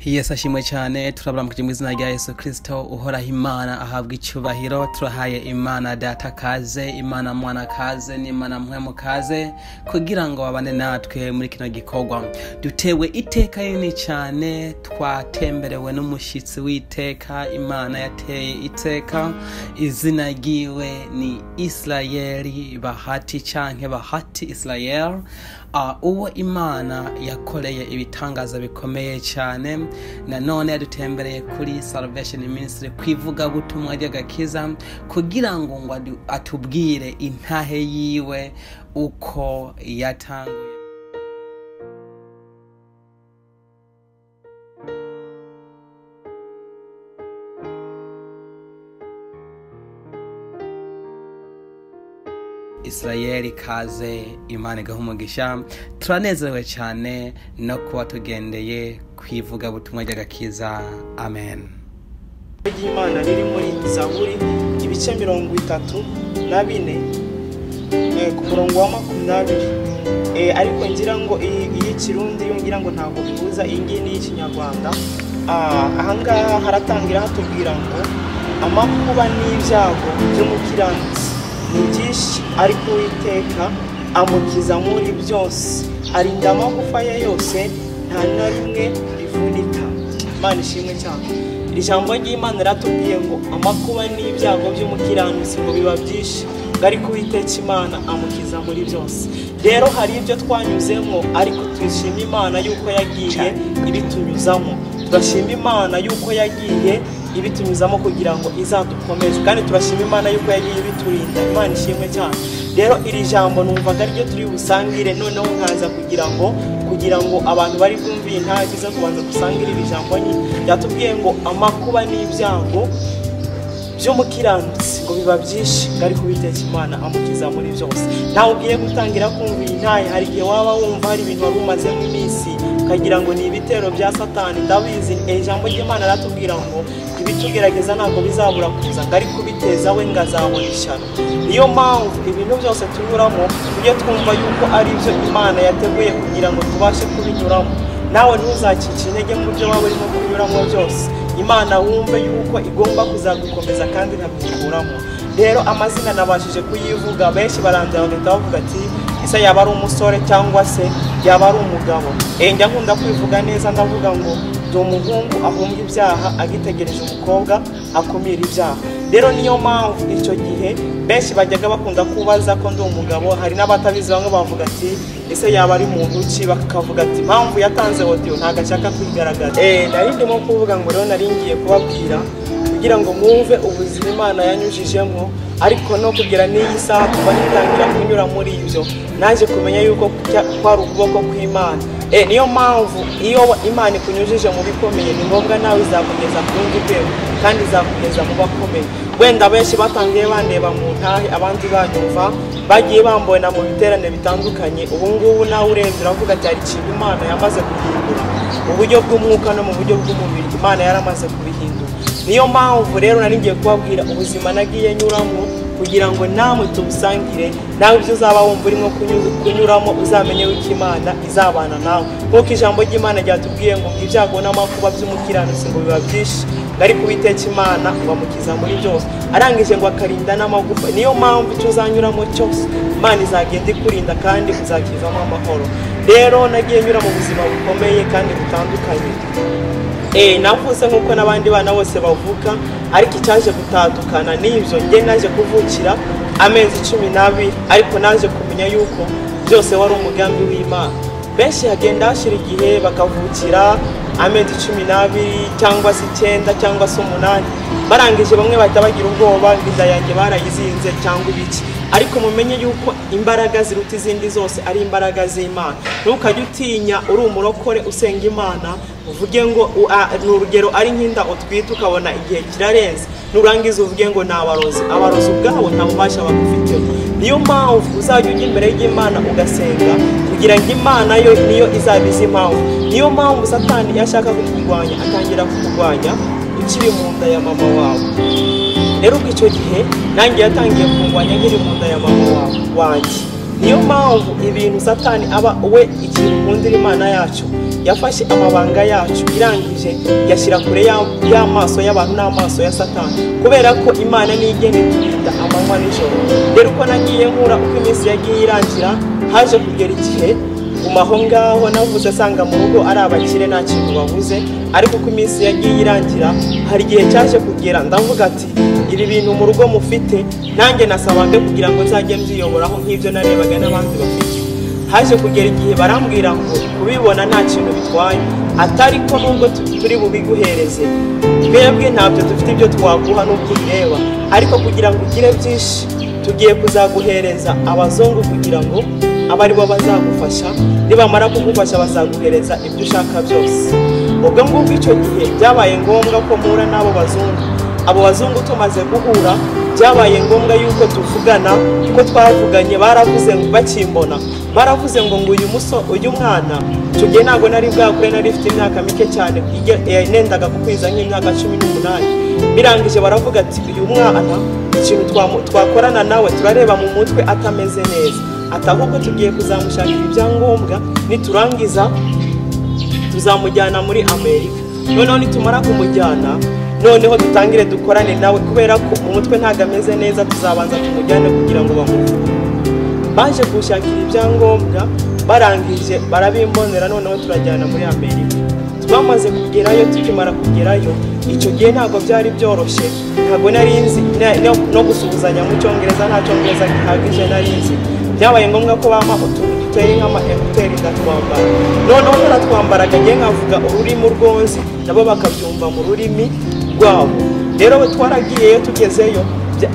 Yesu ashimwe cyane. Turabaramukije mu izina rya Yesu Kristo uhoraho Imana ahabwa icyubahiro. Turahaye Imana Data kaze, Imana Mwana kaze, n'Imana Mpwemu kaze kugira ngo babane natwe muri kino gikorwa. Dutewe iteka rinini cyane, twatemberewe n'umushyitsi w'iteka Imana yateye iteka. Izina ryiwe ni Israel Bahati canke Bahati Israel. Uwo Imana yakoreye ibitangaza bikomeye cyane. Nanone yadutembereye kuri Salvation Ministry kwivuga butumwa ry'agakiza kugira ngo atubwire intahe yiwe uko yatanguye. Israel kaze, Imana igaha umugisha. Turanezerewe cyane no kuba tugendeye kwivuga butumwa ry'agakiza. Amen. Ry'Imana riri muri Zaburi ibice 34 ku murongo wa 20. Ariko ngira ngo iyi Kirundi yo ngira ngo ntabwo bihuza, iyi ngiyi ni y'Ikinyarwanda. Ahangaha haratangira hatubwira ngo amakuba n'ibyago by'umukiranutsi ni byinshi, ariko Uwiteka amukiza muri byose, arinda amagufa ye yose, nta na rimwe rivunika. Imana ishimwe cyane. Iri jambo ry'Imana riratubwiye ngo amakuba n'ibyago by'umukiranutsi ngo biba byinshi, ariko Uwiteka Imana amukiza muri byose. Rero hari ibyo twanyuzemo, ariko twishima Imana yuko yagiye ibitunyuzamo. Turashima Imana yuko yagiye ibitunyuzamo kugira ngo izadukomeze, kandi turashima Imana yuko yagiye ibiturinda. Imana ishimwe cyane. Rero iri jambo numvaga ryo turi busangire, noneho nkaza kugira ngo abantu bari bwumviye nta kiza kubanza gusangire iri jambo nyine. Yatubwiye ngo amakuba n'ibyago by'umukiranutsi ngo biba byinshi, ariko Uwiteka Imana amukiza muri byose. Nawe ugiye gutangira kumva iyi ntahe, hari igihe waba wumva hari ibintu wari umazemo iminsi ukagira ngo ni ibitero bya Satani. Ndabizi, ijambo ry'Imana riratubwira ngo ibitugerageza ntabwo bizabura kuza, ngo ariko ubiteza we ngo azabona ishyano. Niyo mpamvu ibintu byose tunyuramo tujye twumva yuko ari byo Imana yateguye kugira ngo tubashe kubinyuramo. Nawe ntuzacike intege mu byo waba urimo kunyuramo byose. Imana wumve yuko igomba kuzagukomeza kandi ikagukuramo. Rero amazina nabashije kuyivuga, benshi barangira bagahita bavuga ati ese yaba ari umusore cyangwa se yaba ari umugabo. Njya nkunda kwivuga neza, ndavuga ngo ndi umuhungu ahunga ibyaha agitegereje umukobwa akumira ibyaha. Rero niyo mpamvu icyo gihe benshi bajyaga bakunda kubaza ko ndi umugabo. Hari n'abatabizi bamwe bavuga ati ese yaba ari muntu ki, bakavuga ati impamvu yatanze audio ntabwo ashaka kwigaragaza. Nari ndimo kuvuga ngo rero nari ngiye kubabwira kugira ngo mwumve ubuzima Imana yanyujijemo, ariko no kugera n'iyi saha kuva ngitangira kunyura muri ibyo naje kumenya yuko kwari ukuboko kw'Imana. Niyo mpamvu iyo Imana ikunyujije mu bikomeye ni ngombwa nawe izakugeza ku rundi rwego, kandi izakugeza mu bakomeye. Wenda benshi batangiye bandeba mu ntahe, abandi banyumva bagiye bambona mu biterane bitandukanye. Ubu ngubu nawe urebye uravuga ati hari ikintu Imana yamaze guhindura mu buryo bw'umwuka no mu buryo bw'umubiri, Imana yaramaze kubihindura. Niyo mpamvu rero nari ngiye kubabwira ubuzima nagiye nyuramo kugira ngo namwe tubusangire, nawe ibyo uzaba wumva urimo kunyuramo uzamenye yuko Imana izabana nawe. Nk'uko ijambo ry'Imana ryatubwiye ngo ibyago n'amakuba by'umukiranutsi ngo biba byinshi, ariko Uwiteka Imana ngo amukiza muri byose, arangije ngo akarinda n'amagufa. Niyo mpamvu icyo uzanyuramo cyose Imana izagenda ikurinda kandi uzakivamo amahoro. Rero nagiye nyura mu buzima bukomeye kandi butandukanye. Navutse nk'uko n'abandi bana bose bavuka, ariko icyaje gutandukana n'ibyo, njye naje kuvukira amezi 12, ariko naje kumenya yuko byose wari umugambi w'Imana. Benshi hagenda hashira igihe bakavukira amezi 12 cyangwa se 9 cyangwa se 8, barangije bamwe bahita bagira ubwoba ngo inda yanjye barayizinze cyangwa ibiki. Ariko mumenye yuko imbaraga ziruta izindi zose ari imbaraga z'Imana. Ntukajye utinya uri umurokore usenga Imana uvuge ngo ni urugero ari nk'inda utwite ukabona igihe kirarenze, nurangiza uvuge ngo ni abarozi. Abarozi ubwabo nta bubasha bagufiteho. Niyo mpamvu uzajya ujya imbere y'Imana ugasenga kugira ngo Imana yo niyo izabiza impamvu. Niyo mpamvu Satani iyo ashaka kukurwanya atangira kukurwanya ukiri mu nda ya mama wawe. Rero ubwo icyo gihe nanjye yatangiye kungwanya nkiri mu nda ya mama wanjye. Niyo mpamvu ibintu Satani aba we ikintu nkundira Imana yacu, yafashe amabanga yacu irangije yashyira kure y'amaso y'abantu n'amaso ya Satani, kubera ko Imana niyo igenda iturinda amanywa n'ijoro. Rero uko nagiye nkura, uko iminsi yagiye irangira, haje kugera igihe guma aho ngaho navuze asanga mu rugo ari abakire nta kintu babuze. Ariko uko iminsi yagiye irangira, hari igihe cyaje kugera ndavuga ati ibi bintu mu rugo mufite nanjye nasaba nde kugira ngo nzajye mbyiyoboraho nk'ibyo narebaga n'abandi bafite. Haje kugera igihe barambwira ngo kubibona nta kintu bitwaye, atari ko nubwo turi bubiguhereze twebwe ntabyo dufite ibyo twaguha n'ubwo ubireba, ariko kugira ngo ugire byinshi tugiye kuzaguhereza abazungu kugira ngo abe aribo bazagufasha, nibamara kugufasha bazaguhereza ibyo ushaka byose. Ubwo ngubwo icyo gihe byabaye ngombwa ko mpura n'abo bazungu. Abo bazungu tumaze guhura byabaye ngombwa yuko tuvugana, ko twavuganye baravuze ngo bakimbona, baravuze ngo uyu muso uyu mwana. Icyo gihe ntabwo nari bwakure, nari mfite imyaka mike cyane, nendaga gukwiza nk'imyaka 18. Birangije baravuga ati uyu mwana ikintu twakorana nawe turareba mu mutwe atameze neza, ati ahubwo tugiye kuzamushakira ibyangombwa, niturangiza tuzamujyana muri Amerika, noneho nitumara kumujyana noneho dutangire dukorane nawe, kubera ko mu mutwe ntabwo ameze neza, tuzabanza tumujyane kugira ngo bamuvure. Baje gushakira ibyangombwa barangije barabimbonera, noneho turajyana muri Amerika. Twamaze kugerayo, tukimara kugerayo icyo gihe ntabwo byari byoroshye, ntabwo nari nzi no gusuhuzanya mu Cyongereza, nta Cyongereza gihagije nari nzi. Byabaye ngombwa ko bampa utuntu duteye nk'ama ekuteri ndatwambara, noneho naratwambaraga ngiye nkavuga ururimi rwonzi nabo bakabyumva mu rurimi rwabo. Rero twaragiyeyo, tugezeyo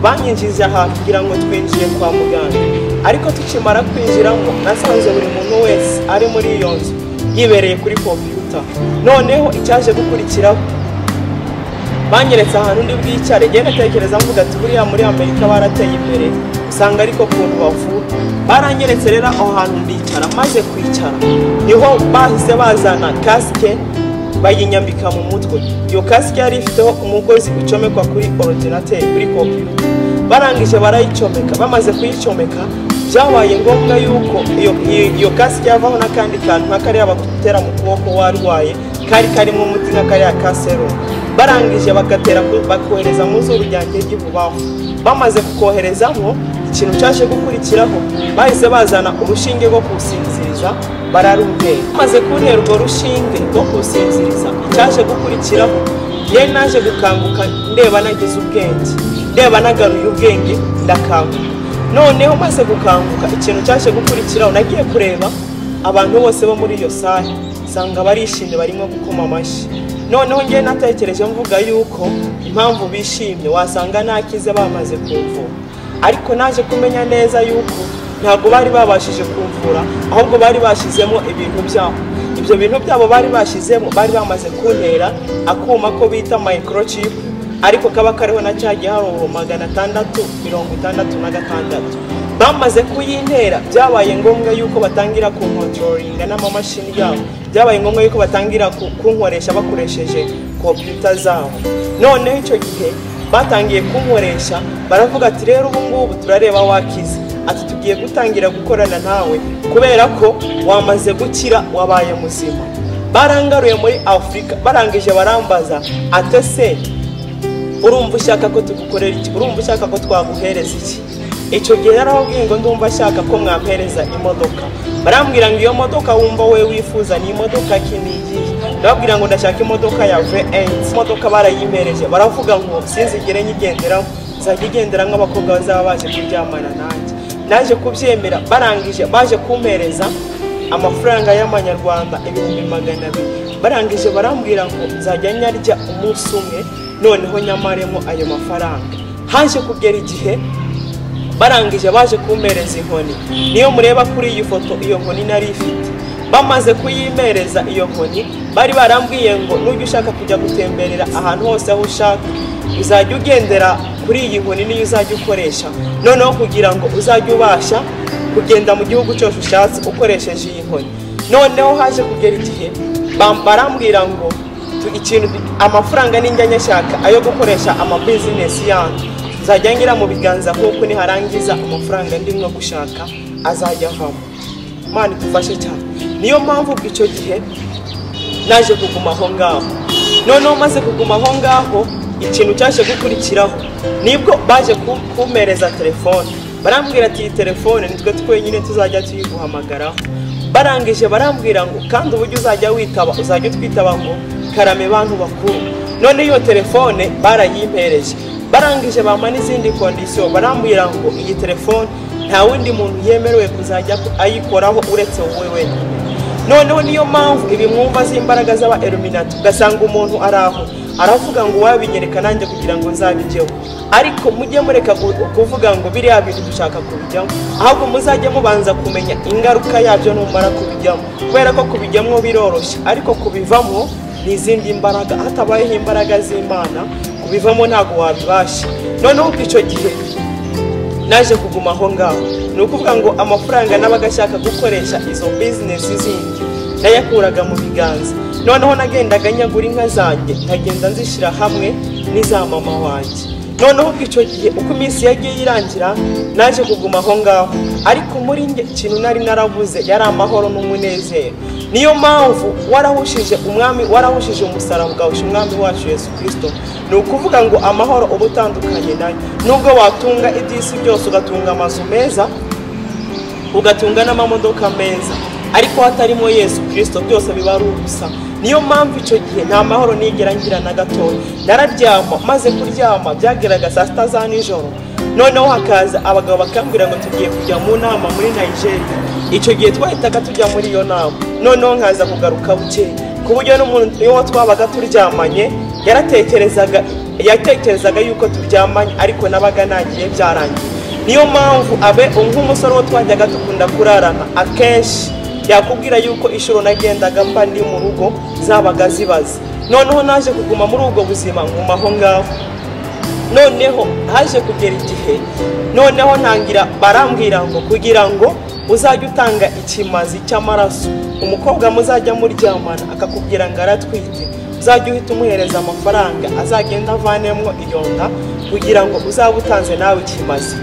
banyinjiza ahantu kugira ngo twinjiye kwa muganga, ariko tukimara kwinjiramo nasanze buri muntu wese ari muri iyo nzu yibereye kuri kompiyuta. Noneho icyaje gukurikiraho banyeretse ahantu ndi bwicare, ngiye natekereza mvuga ati buriya muri Amerika barateye imbere usanga ariko kuntu bavura. Baranyeretse rero aho hantu ndicara, maze kwicara niho bahise bazana kasike bayinyambika mu mutwe. Iyo kasike yari ifiteho umugozi ucomekwa kuri ordinateur, kuri kompiyuta. Barangije barayicomeka, bamaze kuyicomeka byabaye ngombwa yuko iyo kasike yavaho n'akandi kantu nka kariya bagutera mu kuboko warwaye, kari karimo umuti nka kariya ka serumu. Barangije bagatera bakohereza mu zuru ryanjye ry'ibubafu. Bamaze kukoherezamo, ikintu cyaje gukurikiraho bahise bazana urushinge rwo kusinziriza bararuntera. Bamaze kuntera urwo rushinge rwo kusinziriza, icyaje gukurikiraho ye naje gukanguka ndeba nagize ubwenge, ndeba nagaruye ubwenge ndakanguka. Noneho maze gukanguka ikintu cyaje gukurikiraho nagiye kureba abantu bose bo muri iyo sale nsanga barishimye barimo gukoma amashyi. Noneho ngiye natekereje mvuga yuko impamvu bishimye wasanga nakize bamaze kumvura, ariko naje kumenya neza yuko ntabwo bari babashije kumvura, ahubwo bari bashyizemo ibintu byabo. Ibyo bintu byabo bari bashyizemo, bari bamaze kuntera akuma ko bita microchip, ariko kaba kariho na cya giharuro 666. Bamaze kuyintera byabaye ngombwa yuko batangira kunkontrolinga n'amamashini yabo, byabaye ngombwa yuko batangira kunkoresha bakoresheje kompiyuta zabo. Noneho icyo gihe batangiye kunkoresha baravuga ati rero ubu ngubu turareba wakize, ati tugiye gutangira gukorana nawe kubera ko wamaze gukira wabaye muzima. Barangaruye muri Afurika, barangije barambaza ati se urumva ushaka ko tugukorera iki, urumva ushaka ko twaguhereza iki? Icyo gihe narababwiye ngo ndumva ashaka ko mwampereza imodoka. Barambwira ngo iyo modoka wumva we wifuza ni imodoka ki nigiye? Ndababwira ngo ndashaka imodoka ya V8. Imodoka barayimpereje, baravuga ngo sinzigere nyigenderamo, nzajya igendera nk'abakobwa bazaba baje kuryamana nanjye. Naje kubyemera, barangije baje kumpereza amafaranga y'amanyarwanda 200,000. Barangije barambwira ngo nzajya nyarya umunsi umwe, noneho nyamaremo ayo mafaranga. Haje kugera igihe barangije baje kumpereza inkoni. Niyo mureba kuri iyi foto iyo nkoni nari ifite. Bamaze kuyimereza iyo nkoni, bari barambwiye ngo nujya ushaka kujya gutemberera ahantu hose aho ushaka, uzajya ugendera kuri iyi nkoni niyo uzajya ukoresha, noneho kugira ngo uzajye ubasha kugenda mu gihugu cyose ushatse ukoresheje iyi nkoni. Noneho haje kugera igihe barambwira ngo ikintu amafaranga ninjya nyashaka ayo gukoresha ama business yanjye nzajya ngira mu biganza kuko niharangiza amafaranga ndimo gushaka azajya avamo. Imana idufashe cyane. Niyo mpamvu icyo gihe naje kuguma aho ngaho. Noneho maze kuguma aho ngaho, ikintu cyaje gukurikiraho nibwo baje kumpereza telefone. Barambwira ati iyi telefone nitwe twenyine tuzajya tuyiguhamagaraho. Barangije barambwira ngo kandi uburyo uzajya witaba uzajya utwitaba ngo karame bantu bakuru. None iyo telefone barayimpereje. Barangije bampa n'izindi kondisiyo, barambwira ngo iyi telefone nta wundi muntu yemerewe kuzajya ayikoraho uretse wowe wenyine. Noneho niyo mpamvu ibi mwumva z'imbaraga z'aba Illuminati, ugasanga umuntu araho aravuga ngo wabinyereka nanjye kugira ngo nzabijyeho. Ariko mujye mureka kuvuga ngo biriya bintu dushaka kubijyamo, ahubwo muzajye mubanza kumenya ingaruka yabyo numara kubijyamo, kubera ko kubijyamo biroroshye ariko kubivamo ni izindi mbaraga. Hatabayeho imbaraga z'Imana kubivamo ntabwo wabibasha. Noneho icyo gihe naje kuguma aho ngaho, ni ukuvuga ngo amafaranga nabaga ashaka gukoresha izo bizinesi zindi nayakuraga mu biganza. Noneho nagendaga nyagura inka zanjye nkagenda nzishyira hamwe n'iza mama wanjye. Noneho icyo gihe uko iminsi yagiye irangira naje kuguma aho ngaho, ariko muri njye ikintu nari narabuze yari amahoro n'umunezero. Niyo mpamvu warahushije umwami, warahushije umusaraba ugahusha umwami wacu Yesu Kristo. Ni ukuvuga ngo amahoro uba utandukanye nayo. Nubwo watunga iby'isi byose, ugatunga amazu meza, ugatunga n'amamodoka meza, ariko hatarimo Yesu Kristo byose biba ari ubusa. Niyo mpamvu icyo gihe nta mahoro nigera ngira na gatoya. Nararyama, maze kuryama byageraga saa sita za nijoro, noneho hakaza abagabo bakambwira ngo tugiye kujya mu nama muri Nigeria. Icyo gihe twahitaga tujya muri iyo nama, noneho nkaza kugaruka bukeye, ku buryo n'umuntu iyo twabaga turyamanye yatekerezaga yuko turyamanye, ariko nabaga nagiye byarangiye. Niyo mpamvu abe nk'umusore wo twajyaga dukunda kurarana akenshi yakubwira yuko inshuro nagendaga mba ndi mu rugo zabaga zibaze. Noneho naje kuguma muri ubwo buzima, nguma aho ngaho. Noneho haje kugera igihe noneho ntangira barambwira ngo kugira ngo uzajye utanga ikimazi cy'amaraso, umukobwa muzajya muryamana akakubwira ngo aratwite, uzajya uhita umuhereza amafaranga azagenda avanemo iyo nda kugira ngo uzabe utanze nawe ikimazi.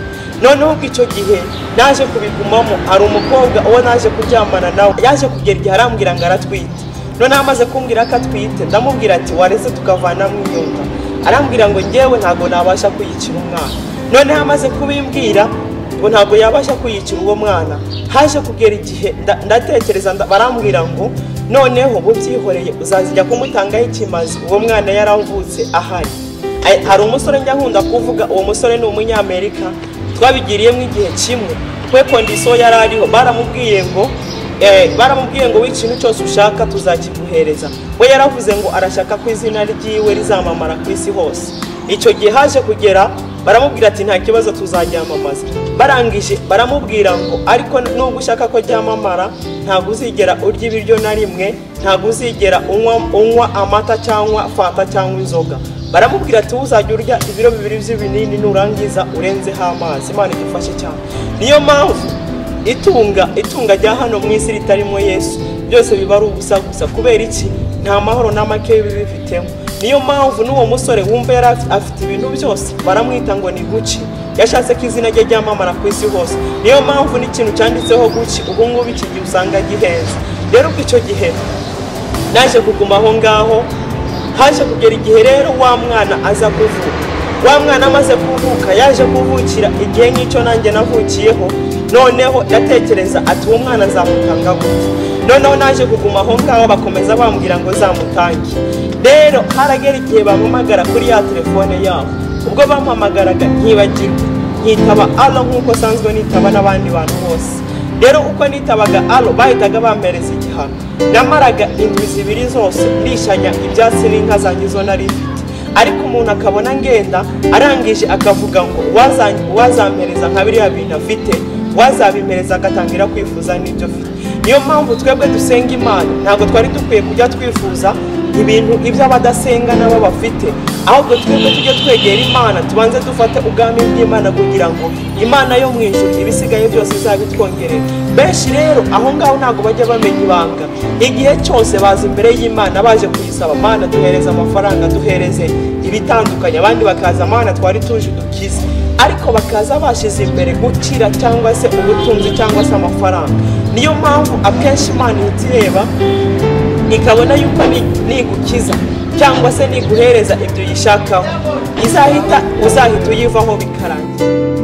Noneho icyo gihe naje kubigumamo. Hari umukobwa uwo naje kuryamana nawe, yaje kugera igihe arambwira ngo aratwite. Noneho amaze kumbwira ko atwite, ndamubwira ati wareze tukavanamo iyo nda. Arambwira ngo njyewe ntabwo nabasha kwiyicira umwana. Noneho amaze kubimbwira ngo ntabwo yabasha kwiyicira uwo mwana, haje kugera igihe ndatekereza, barambwira ngo noneho bubyihoreye uzazijya kumutangaho ikimazi, uwo mwana yaravutse ahari. Hari umusore njya nkunda kuvuga, uwo musore ni umunyamerika, twabigiriyemo igihe kimwe. We kondisiyo yari ariho, baramubwiye ngo w'ikintu cyose ushaka tuzakiguhereza. We yaravuze ngo arashaka ko izina ryiwe rizamamara ku isi hose. Icyo gihe haje kugera baramubwira ati nta kibazo tuzaryamamaza. Barangije baramubwira ngo ariko nubwo ushaka ko ryamamara ntabwo uzigera urya ibiryo na rimwe, ntabwo uzigera unywa amata cyangwa fanta cyangwa inzoga. Baramubwira ati uzajya urya ibiro bibiri by'ibinini nurangiza urenzeho amazi. Imana idufashe cyane. Niyo mpamvu itunga rya hano mu isi ritarimo Yesu byose biba ari ubusa gusa. Kubera iki? Nta mahoro n'amake bibifitemo. Niyo mpamvu n'uwo musore wumva yari afite ibintu byose baramwita ngo ni Gucci, yashatse ko izina rye ryamamara ku isi hose. Niyo mpamvu n'ikintu cyanditseho Gucci ubu ngubu iki gihe usanga gihenze. Rero ubwo icyo gihe naje kuguma aho ngaho, haje kugera igihe rero wa mwana aza kuvuka. Wa mwana amaze kuvuka yaje kuvukira igihe nk'icyo nanjye navukiyeho. Noneho ndatekereza ati uwo mwana azamutanga gute? Noneho naje kuguma aho ngaho, bakomeza bambwira ngo zamutange. Rero haragera igihe bampamagara kuri ya telefone yabo. Ubwo bampamagaraga nkibagirwa, nkitaba alo nk'uko sanzwe nitaba n'abandi bantu bose. Rero uko nitabaga alo bahitaga bampereza igihano. Namaraga indwi zibiri zose nishanya ibyatsi n'inka zanjye zo nari mfite. Ariko umuntu akabona ngenda arangije akavuga ngo wazampereza nka biriya bintu afite, wazabimereza agatangira kwifuza n'ibyo afite. Niyo mpamvu twebwe dusenga Imana ntabwo twari dukwiye kujya twifuza ibintu ibyo abadasenga nabo bafite, ahubwo twebwe tujye twegera Imana, tubanze dufate ubwami bw'Imana kugira ngo Imana yo mu ijuru ibisigaye byose izabitwongerera. Benshi rero aho ngaho ntabwo bajya bamenya ibanga. Igihe cyose baza imbere y'Imana baje kuyisaba, Mana duhereze amafaranga, duhereze ibitandukanye, abandi bakaza Mana twari tuje dukize. Ariko bakaza bashyize imbere gukira cyangwa se ubutunzi cyangwa se amafaranga. Niyo mpamvu akenshi Imana ihita ireba ikabona yuko nigukiza cyangwa se niguhereza ibyo uyishakaho, izahita uzahita uyivaho bikarangira.